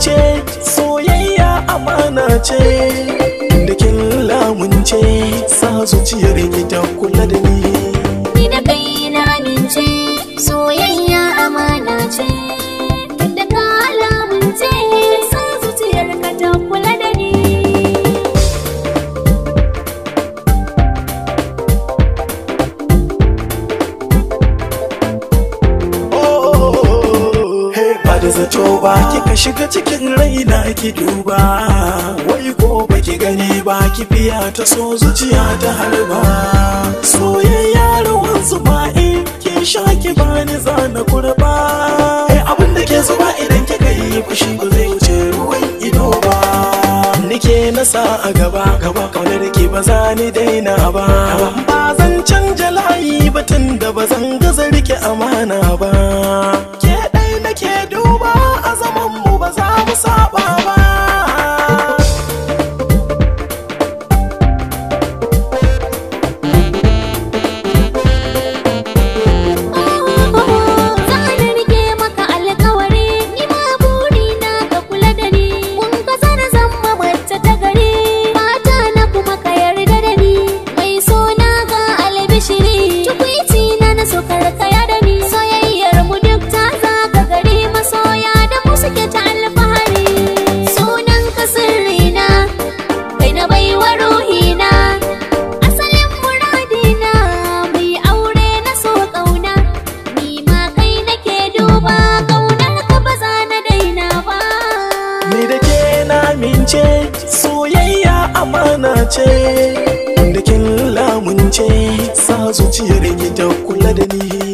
amince, soyayya amana ce. Da kin lamunce, sa zuciyar ki ta kula da ni. Ni da kai na amince, soyayya amana ce. Da ka lamunce, sa zuciyar ka ta kula da ni. Ba da zato ba kika shiga cikin raina ki duba, wai ko baki gani ba ki biya ta so zuciya ta harba. Soyayya ruwan zuba in kin sha ki bani zana kurba. Abin da ke zuba idan kika yi fushi ba zai wuce ruwan ido ba. Nike nasa a gaba gaba kaunar ki ba za ni daina ba. Ba zan canja layi ba tunda ba zan gaza rike amana ba. Ke ɗai nake duba a zaman mu ba za mu saba ba. Soyayya amana ce, da kin lamunce, sa zuciyar ki ta kula da ni.